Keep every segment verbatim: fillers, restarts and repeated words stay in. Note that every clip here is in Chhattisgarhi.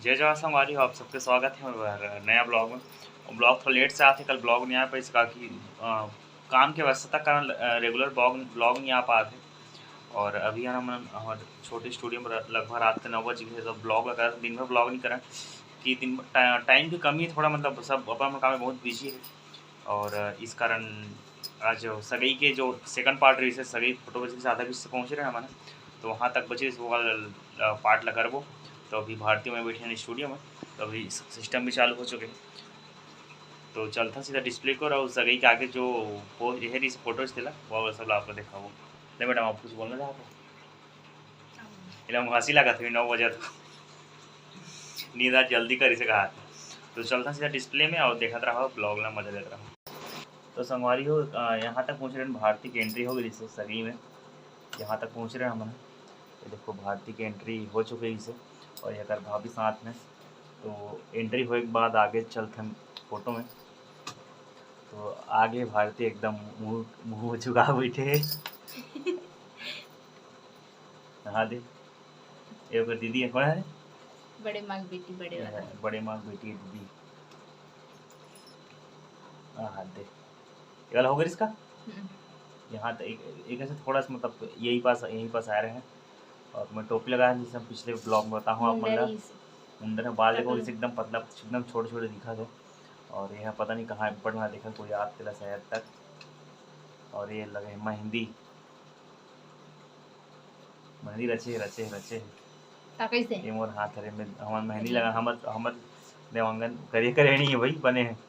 जय जवान संगवारी हो, आप सबके स्वागत हे मोर नया ब्लॉग में। ब्लॉग थोड़ा लेट से आथे, कल ब्लॉग नहीं आ पाइस, काकि अ, काम के व्यस्तता के कारण अ, रेगुलर ब्लॉग ब्लॉग नहीं आ पात हे। और अभी हमन हमर छोटे स्टूडियो में र- लगभग रात के नौ बज गए, तो ब्लॉग वगैरह दिन भर ब्लॉग नहीं करन कि दिन टा- टाइम की कमी है थोड़ा, मतलब सब अपन अपन काम में बहुत बिजी है। और अ, इस कारण आज सगई के जो सेकंड पार्ट रहिस हे, सगई फोटो बचे से आधा बीच से पहुँच रहे हैं हमन, तो वहाँ तक बचे वो वाला पार्ट ला करबो। तो अभी भारती मैं बैठे हैं स्टूडियो में, तो अभी सिस्टम भी चालू हो चुके हैं। तो चलता सीधा डिस्प्ले को और सगई के आगे जो पोस्ट ये रही फोटोज तेला वो सब ला आपको दिखाबो। नहीं मैडम, आप कुछ बोलना चाहते हो? एला हंसी लगा था नौ बजे तो नींद आज जल्दी करी से कहा। तो चलता सीधा डिस्प्ले में और देखत रहो, ब्लॉग ला मजा लेत रहो। तो संगवारी हो, अ, यहाँ तक पहुँच रहे हैं, भारती की एंट्री हो गई सगई में। यहाँ तक पहुँच रहे हैं हमन। ये देखो, भारती की एंट्री हो चुकी है इसे, और ये कर भाभी साथ में। तो एंट्री होए के बाद आगे चलते हैं फोटो में। तो आगे भारती एकदम मुंह मुंह झुका बैठे है। हाँ दे, ये ओकर दीदी है, कौन है? बड़े माँ की बेटी, बड़े वाला। हाँ, बड़े माँ की बेटी है दीदी। हाँ, हाँ दे, ये वाला हो गया इसका। हम्म। यहाँ तक एक, एक ऐसे थोड़ा सा, मतलब यही पास, यही पास आ रहे हैं। और मैं टोपी लगाया, जैसे हम पिछले ब्लॉग में बताऊँ आप मुंडा मतलब रही से। मुंडा में बाल देखो, पतलू। इसे एकदम पतला, एकदम छोटे छोटे दिखा थे। और यह पता नहीं कहाँ ऊपर ना देखा, कोई याद तेला शायद तक। और ये लगे मेहंदी, मेहंदी रचे रचे रचे। का कैसे? ये मोर हाथ हरे में हमर मेहंदी लगा, हमर हमर देवांगन करिया करिया नहीं है भाई, बने हैं।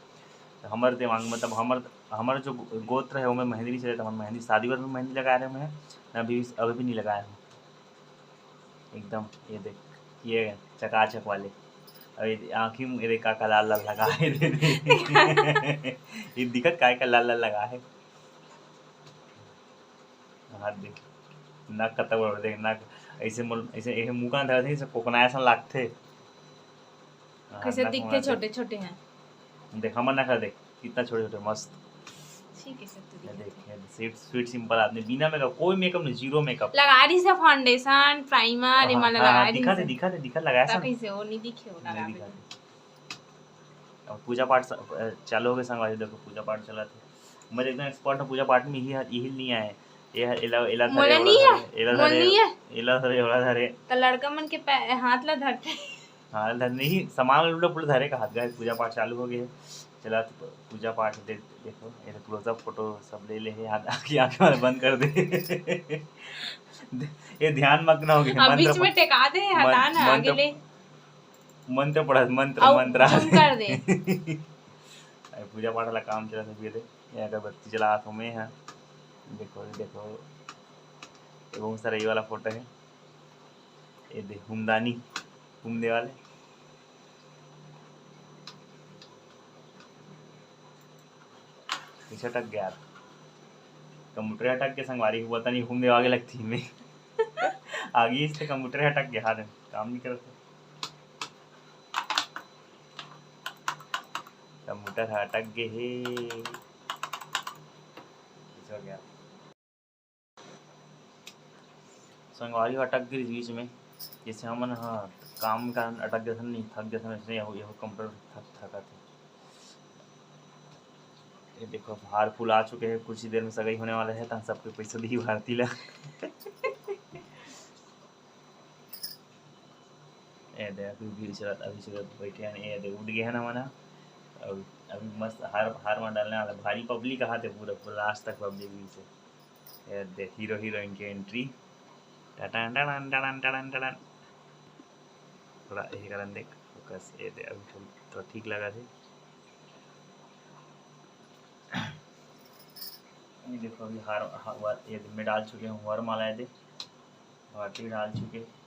तो हमर देवांग मतलब हमर हमर जो गो- गोत्र है, ओमे मेहंदी नहीं चले, तो हमर मेहंदी शादी बर में मेहंदी लगा रहे हैं, मैं अभी अभी भी नहीं लगाया हूँ एकदम। ये देख, ये चकाचक वाले। अभी आँखी में ये का का लाल लाल लगा है, ये दिखत काय का लाल लाल लगा है। हाथ देख, नाक कतक बड़, देख नाक ऐसे मोल, ऐसे, ऐसे मुंह का अंदर ऐसे कोकना ऐसा लागथे। हाँ, कैसे नाक दिखते मुंह छोटे छोटे हैं। देख हमर नाक देख, कितना छोटे छोटे, मस्त। ठीक है, सब तो ये दिखते देख, हैं। ये स्वीट स्वीट सिंपल आदमी, बिना मेकअप, कोई मेकअप नहीं, जीरो मेकअप। लगा रही से फाउंडेशन, प्राइमर, ये हाँ, मन हाँ, लगा हाँ, रही दिखा से। दे, दिखा दे, दिखा लगाया तब सब। कैसे वो नहीं दिखे, वो नहीं लगा दिखा दे। दे। अब पूजा पाठ स-, अ, चालू हो गए संगवारी, देखो पूजा पाठ चला थे। मैं एकदम एक्सपर्ट हूँ पूजा पाठ में, यही यही नहीं आए। ये एला एला धरे, मोला ओला नहीं है, धरे, एला मोला धरे, नहीं है। एला धरे, ओला धरे। तो लड़का मन के पै-, हाथ ला धरते। हाँ, धर नहीं, सामान उल्टा पुल्टा धरे का हाथ, गाइस, पूजा पाठ चालू हो गए। चला तो पूजा पाठ देख, देखो, ये क्लोजअप फोटो सब ले ले है, हाथ आँखें आँखें वाला बंद कर दे। ये ध्यान मग्न हो गए, अब मंत्र बीच में प-, टेका दे, हटा मन-, ना, आगे मंत्र, ले। मंत्र पढ़त, मंत्र, अउ मंत्र। जूम कर दे। अरे पूजा पाठ वाला काम चलत हे, ये दे, ये अगरबत्ती जलात हों मैं ह। देखो, ये देखो, ये बहुत सारा ये वाला फोटो है। ये दे, हुमदानी, हुम दे वाले। पीछे अटक गया। कंप्यूटर अटक के संगवारी, पता नहीं हुम दे आगे लगती मैं। आगे इससे कंप्यूटर अटक गया, हाथ में काम नहीं करता। कंप्यूटर ह अटक गे हे। कुछ हो गया। संगवारी हो अटक गे बीच में, जैसे हमन ह काम के कारण अटक जथन, नहीं थक जथन, वैसे यहू, यहू कंप्यूटर थक, थकत हे। ये देखो, हार फूल आ चुके हैं, कुछ ही देर में सगाई होने वाला है, तहाँ सबके पैसा दी भारती ला। ए दे, अभी भीड़ चलत, अभी चलत बैठे हैं, ए दे, उठ गए हैं ना मना। अब अभी मस्त हार, हार में डालने वाला, भारी पब्लिक आते पूरा, पूरा लास्ट तक पब्लिक भी से। ए दे, हीरो हीरोइन के एंट्री। टटन, टटन, टटन, टटन, टटन। थोड़ा यही करन देख, फोकस, ए दे, अभी थोड़ा, थोड़ा ठीक लगा थे। ये देखो, अभी हार, हार, ये दे, मैं डाल चुके हूँ वरमाला, ये दे, भारती डाल चुके।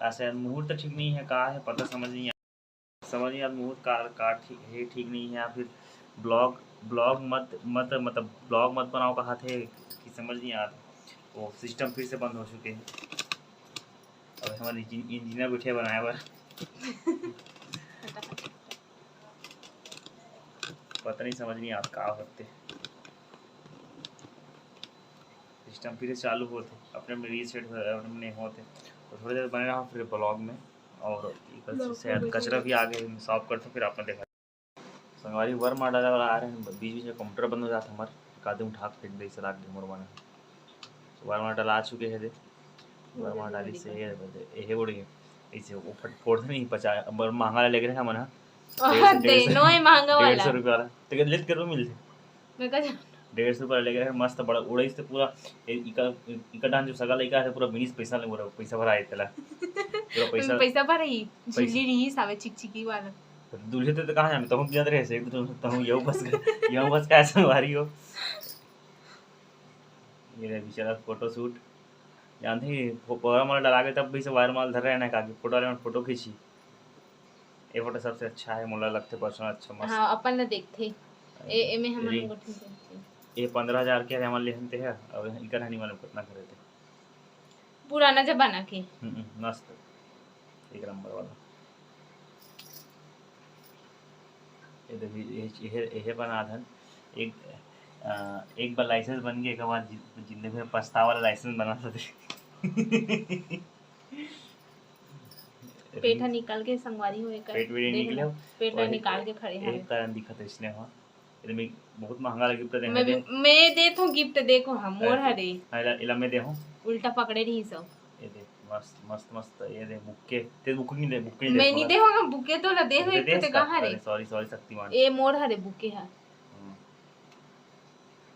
आ, शायद मुहूर्त ठीक नहीं है, का है पता, समझ नहीं आ, समझ नहीं आ, मुहूर्त का, का ठीक है, ठीक नहीं है, या फिर ब्लॉग, ब्लॉग मत, मत, मतलब ब्लॉग मत बनाओ कहा थे कि समझ नहीं आ रहा। वो सिस्टम फिर से बंद हो चुके हैं। अब हमारे इंजीन-, इंजीनियर बैठे बनाए बर। पता नहीं, समझ नहीं आता का होते। सिस्टम फिर से चालू होते, अपने अपने रीसेट हो, अपने अपने होते। तो थोड़ी देर बने रहा फिर ब्लॉग में। और एकर से शायद कचरा भी आ गए, साफ करते फिर आप देखा। संगवारी, वर मार डाले वाला आ रहे हैं, बीच बीच में कंप्यूटर बंद हो जाता हमार, एक आदमी उठा के फेंक दे, इसे राख दे मोर बना। वर मार डाला आ चुके हैं दे, वर मार डाली से ये दे, ये उड़ गए। इसे वो फट फोड़ नहीं पचा, अब महंगा लेके रखा मना। ओह, दे, नो है महंगा डेढ़ सौ वाला। रुपया वाला। तो लेत करो मिलते। मैं कहा, डेढ़ सौ रुपया लेके रखे, मस्त बड़ा उड़ाई से पूरा। ए, इका, इका डांस जो सगा लइका है, पूरा बिनीस पैसा ले, पूरा पैसा भरा है तेला। पूरा पैसा, पैसा भरा ही, पैसा। झिल्ली रही सावे चिकचिकी वाला। दूल्हे ते तो कहाँ जाने, तहूँ पियत रहे से, एक तो तहूँ यहू बस, यहू बस का संगवारी हो। ये रहे बेचारा फोटो शूट। जानते ही, फो-, पोरा मोला डरा के तब भी से वायर माल धर रहे हैं ना, काकि फोटो वाले में फोटो खींची। ये फोटो सबसे अच्छा है, मोला लगथे पर्सनल अच्छा, मस्त। हाँ, अपन ला देखथे। ए, एमे हमन री। गोठिन देखथे। ये पंद्रह हजार के हमन लेहन ते है, अब इकर हनी वाले कितना करे थे? पुराना जमाना के। हम्म, मस्त। एक नंबर वाला। ये देखिए, ये, ये, ये बना धन। एक, अ, एक बार लाइसेंस बन गया, एक बार जि-, जिंदगी में पछतावा वाला लाइसेंस बना सकते। पेट ह निकल के संगवारी हो, एकर पेट वेट देख निकले लो, हो। पेट ह और निकाल के खड़े एक हवे। कारण दिखत है इसने, हाँ। ये मैं बहुत महंगा गिफ्ट दे मैं हवे। भी, मैं देत हूँ गिफ्ट, देखो हम, मोर अरे, हरे। हाँ, इला, इला मैं दे हूँ। उल्टा पकड़े रही सब। ये देख, मस्त, मस्त, मस्त, ये दे बुक्के। ते बुक्के नहीं दे, बुक्के नहीं दे, मैं नहीं मगर दे हूँ, हम बुक्के तो ला दे हूँ, बुक्के एक दे तो इसका। कहाँ रे? अरे, सॉरी, सॉरी, शक्तिमान। ए मोर हरे बुक्के है। हम्म।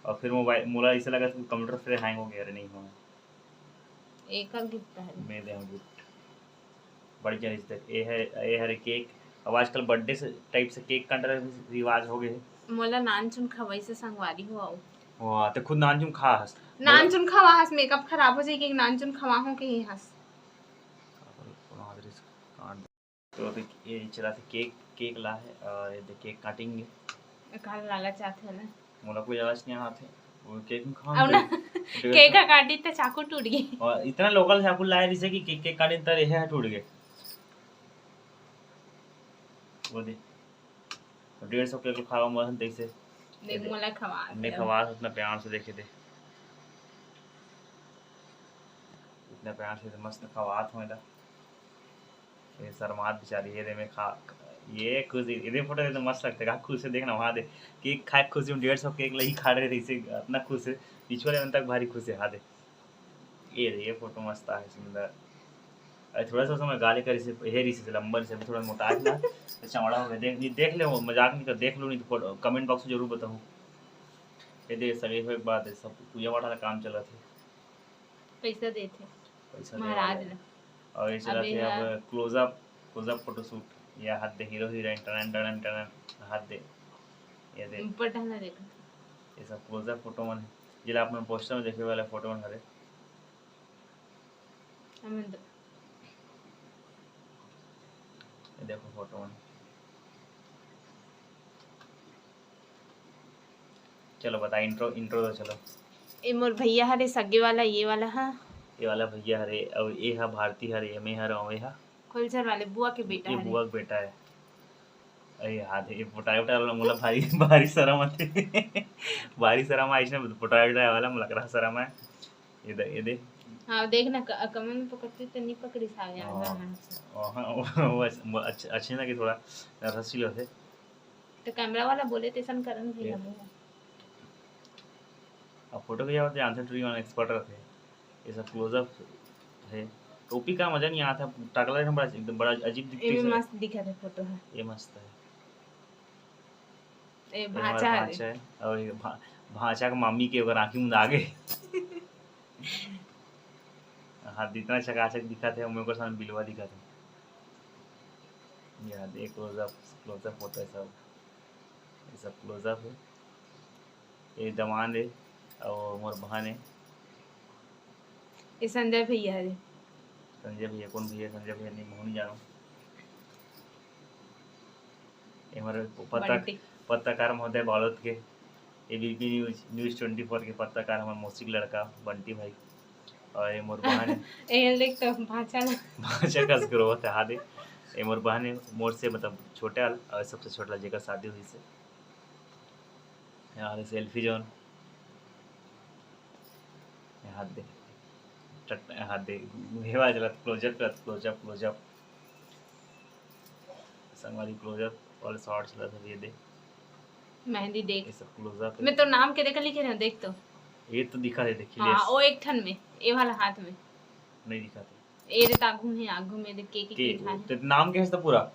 और फिर मोबाइल, मोला ऐसा लगा कि कंप्यूटर फिर हैंग हो गया, अरे नहीं हुआ। एकर गिफ्ट है। मैं दे हूँ गिफ्ट। बढ़िया रिश्ते। ये है, ये हरे केक। अब आजकल बर्थडे से, टाइप से केक काटे रिवाज हो गए। मोला नानचुन खवाई से संगवारी हो आओ। वाह, ते खुद नानचुन खा हस। नानचुन खवा हस, मेकअप खराब हो जाई कि नानचुन खवा हो के ही हस। कोनो आदमी से काट दे। तो देख, ये चला थे केक, केक ला है और ये देख केक काटेंगे। काल लालच आथे ना। मोला कोई लालच नहीं आते। वो केक में खाओ अब ना, डेढ़ सौ केक का काटी त चाकू टूट गई। और इतना लोकल चाकू लाए जैसे कि केक, केक काटे तर ये टूट गए। वो दे, डेढ़ सौ केक खावा मस्त देख से। देख, ये दे, मोला खवा मैं दे। खवा अपना प्यार से देखे दे। इतना प्यार से तो मस्त खवात हूँ इधर। ये शर्मात बेचारी, ये दे मैं खा, ये खुश, ये दे फोटो तो मस्त लगता है, खुश है, देखना वहाँ दे, केक खाए खुशी में डेढ़ सौ केक लगी खा रहे थे, इसे इतना खुश है, पिछले मन तक भारी खुश है। हाँ दे, ये दे, ये फोटो मस्त है, सुंदर। अरे थोड़ा सा समय गाले कर इसे, ये रही से लंबा से, अभी थोड़ा मोटा है ना, तो चमड़ा हो गया। देख, देख ले, वो मजाक नहीं कर, देख लो, नहीं तो कमेंट बॉक्स में जरूर बताऊँ। ये दे, सगे हुए के बाद सब पूजा पाठ वाला काम चला थे। पैसा देथे पैसा दे महाराज वाले। ला। और ये चला अबे थे हाँ। अब क्लोजअप, क्लोजअप फोटोशूट। या हाथ दे हीरो हीरोइन, टनन, टनन, टनन, हाथ दे। ये दे। ऊपर टहना देखो। ये सब क्लोजअप फोटो मन है। जिला आप मन पोस्टर में देखे वाला फोटो मन हरे। हमें तो ये देखो फोटो मन। चलो बता, इंट्रो, इंट्रो दो, चलो। ए मोर भैया हरे सगे वाला, ये वाला हा। ये वाला भैया हरे, और ये हा भारती हरे, ये मैं हर, और ये हा। खोलचर वाले बुआ के बेटा ये हरे। बुआ के बेटा है। अरे याद है, ये पोटाई उटाई वाला मोला भारी, भारी शरम आथे। भारी शरम आइस ना, पोटाई उटाई वाला मोला करा शरम है। ये दे, ये दे। हाँ, देख ना, क-, कमर में पकड़ती तो नहीं पकड़ी साले, हाँ। अंदर हाथ से। हाँ, हाँ, वो, वो, वो अच्छे, अच्छे ना कि थोड़ा नर्वस फील होथे। तो कैमरा वाला बोले तैसन करन भैया ये। मुँह। अब फोटो खींचा होते आंसर टू वन एक्सपर्ट रहते। ये सब क्लोजअप है। टोपी का मजा नहीं आता, टाकला है बड़ा, एकदम बड़ा अजीब दिखती एमे है। मस्त दिखा थे फोटो है। ये मस्त है। ए, ये हमारा भांचा है। भांचा है। और ये भा-, भांचा के मामी के ओकर आँखी मुंद आगे। हाथ इतना चकाचक दिखा थे, मेरे को सामने बिलवा दिखा थे। यार, एक क्लोजअप, क्लोजअप फोटो है सब। ये सब क्लोजअप है। ये दमांद है और मोर बहन है। ये संजय भैया है। संजय भैया, कौन भैया? संजय भैया नहीं, मैं नहीं जानूँ। ये हमारे पत्रक-, बंटी। पत्रकार महोदय बालोद के, एबीपी न्यूज, न्यूज ट्वेंटी फोर के पत्रकार, हमारे मौसी के लड़का बंटी भाई। और ये मोर बहन है। ए, देख तो भांचा ना। भांचा कस के रोवत है, हाँ दे। ये मोर बहन है, मोर से मतलब छोटे आल, और सबसे छोटा जेकर शादी हुई से। यहाँ दे सेल्फी जोन। यहाँ दे। टट-, हाँ, दे, हेवा चलत, close up चलत, close up, close up। संगवारी, close up वाले shot चलत हे, ये दे। मेहंदी देख। ये सब close up हे। मैं तो नाम के देखा लिखे रहे, देख तो। ये तो दिखा दे, देखी हाँ, लियस। वो एक ठन में, ये वाला हाथ में। नहीं दिखा दे। ये रे, आगू में, आगू में देख के, के, के के, लिखा है। ते नाम के है तो पूरा?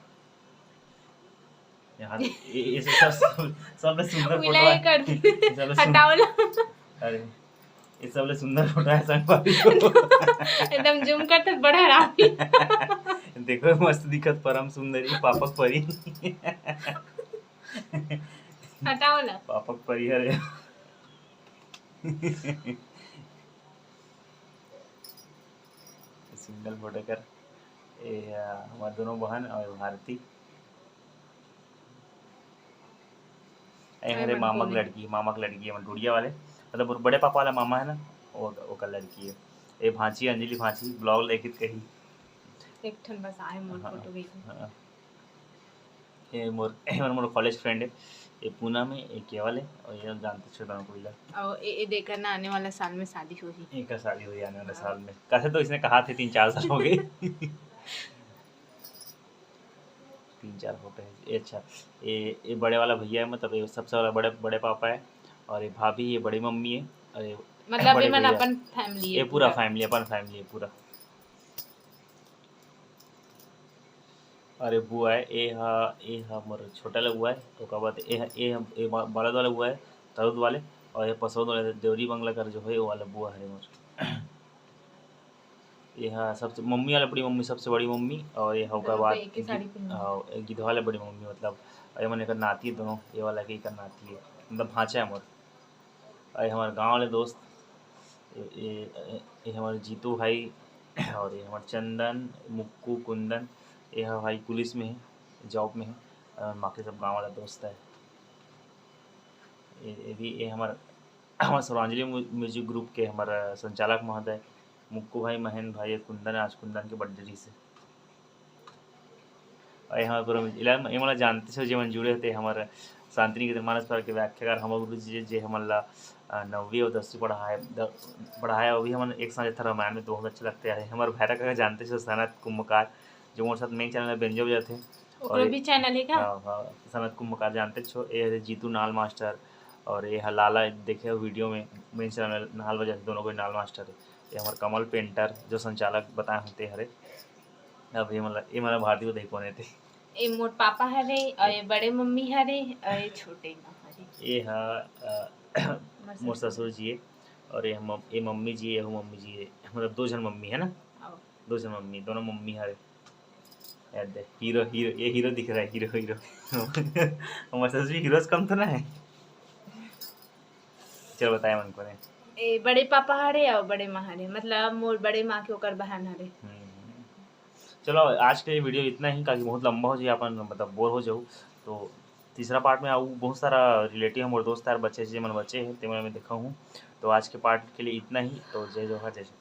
यहाँ, ये, ये सब, सब, सबले सुंदर photo विलय है। कर दी। सबले सुंदर। हटाओ ला। अरे, ये सबले सुंदर photo है संगवारी। एकदम zoom करते बड़ा हरामी। देखो, मस्त दिखत, परम सुंदरी, पापक परी। हटाओ ला। पापक परी हरे। Single photo कर। ये, आ, हमार दोनों बहन और भारती। ए अरे हरे मामा के लड़की, मामा के लड़की हे, हमर डुड़िया वाले, मतलब मोर बड़े पापा वाला मामा है ना, वो, ओकर लड़की है। ए भांची, अंजलि भांची, vlog लेके कही। एक ठन बस आए मोर हाँ, photo खींचे। हाँ। ये मोर, ये मोर, मोर college friend है, ये पूनम है, ये केवल है, और ये जानते छो दोनों कोई ला। और ये, ये देखा ना, आने वाला साल में शादी होही। इनका शादी होही आने वाला हाँ। साल में। कैसे तो इसने कहा थे, तीन चार साल हो गए। तीन चार photo है। ये अच्छा, ये, ये बड़े वाला भैया है, मतलब ये सबसे वाला बड़े, बड़े पापा है, और ये भाभी, ये बड़ी मम्मी है, और ये मतलब बड़े ये मन भैया। अपन family है ये पूरा पूरा। Family, अपन family है पूरा। अरे बुआ है, ए हा, ए हा मोर छोटा वाला बुआ है, ओकर बाद ए हा, ए हा, ए बा-, बड़ा वाला बुआ है, तरुद वाले, और ये पसौद वाले देवरी बंगला कर जो है, वो वाला बुआ है मोर। ये हा सबसे मम्मी वाला बड़ी मम्मी, सबसे बड़ी मम्मी, और ये हा ओकर दोनों बाद को एक ही साड़ी पहनी। हाँ, ये गिद्ध वाले बड़ी मम्मी, मतलब, ये मन एकर नाती है दोनों, ये वाला के एकर नाती है, मतलब भांचा है मोर। और ये हमारे गांव वाले दोस्त, ये, ये, ये हमारे जीतू भाई, और ये हमारे चंदन, मुक्कू, कुंदन, ये हा भाई पुलिस में है, job में है, और बाकी सब गांव वाला दोस्त है। ये, ये भी, ये हमारे, हमारे सर्वांजलि मु-, music group के हमारे संचालक महोदय, मुक्कू भाई, महेंद्र भाई, कुंदन, आज कुंदन के birthday रहिसे। और ये हमारे पूरा इला-, ये मोला जानते हो, जे मन जुड़े होते हमारे शांतिनिकेतन मानस पार्क के व्याख्याकार हमर गुरु जी, जे हमन ला, अ, नौवीं और दसवीं पढ़ाए, द-, पढ़ाए, अभी हमन एक साथ था रामायण में, तो बहुत अच्छा लगता है। हमारे भैरा काका जानते हो, सनत कुंभकार, जो मोर साथ main channel में बेंजो बजाते हैं। ओकरो और भी channel है क्या? हाँ, हाँ, सनत कुंभकार जानते छो, ये हरे जीतू नाल मास्टर, और ये हा लाला, देखे हो video में, main channel में नाल बजाते, दोनों को नाल मास्टर है। ये हमारे कमल पेंटर, जो संचालक बताए होते हरे। अब ये मतलब, ये मतलब भारती को देखो नहीं थे। ये मोर पापा हरे, और ये बड़े मम्मी हरे, और ये छोटे माँ हरे। ये हा, अ, मोर ससुर जी है, और ये हम, ये मम्मी जी है, ये मम्मी जी है, मतलब दो जन मम्मी है ना, हाँ। दो जन मम्मी, दोनों मम्मी हरे। यार देख, हीरो, हीरो, ये हीरो दिख रहा है, हीरो, हीरो। हमारे ससुर जी हीरो से कम तो ना है। चलो बताए मन को ने। ए, बड़े पापा हरे और बड़े माँ हरे, मतलब मोर बड़े माँ के ओकर बहन हरे। हम्म। चलो, आज के लिए video इतना ही, काकि बहुत लंबा हो जाए, अपन मतलब bore हो जाऊ। तो तीसरा part में आऊ, बहुत सारा relative हमर दोस्त यार बचे, जे मन बचे हैं, ते मन में देखा हूँ। तो आज के part के लिए इतना ही। तो जय जोहार, जय छत्तीसगढ़।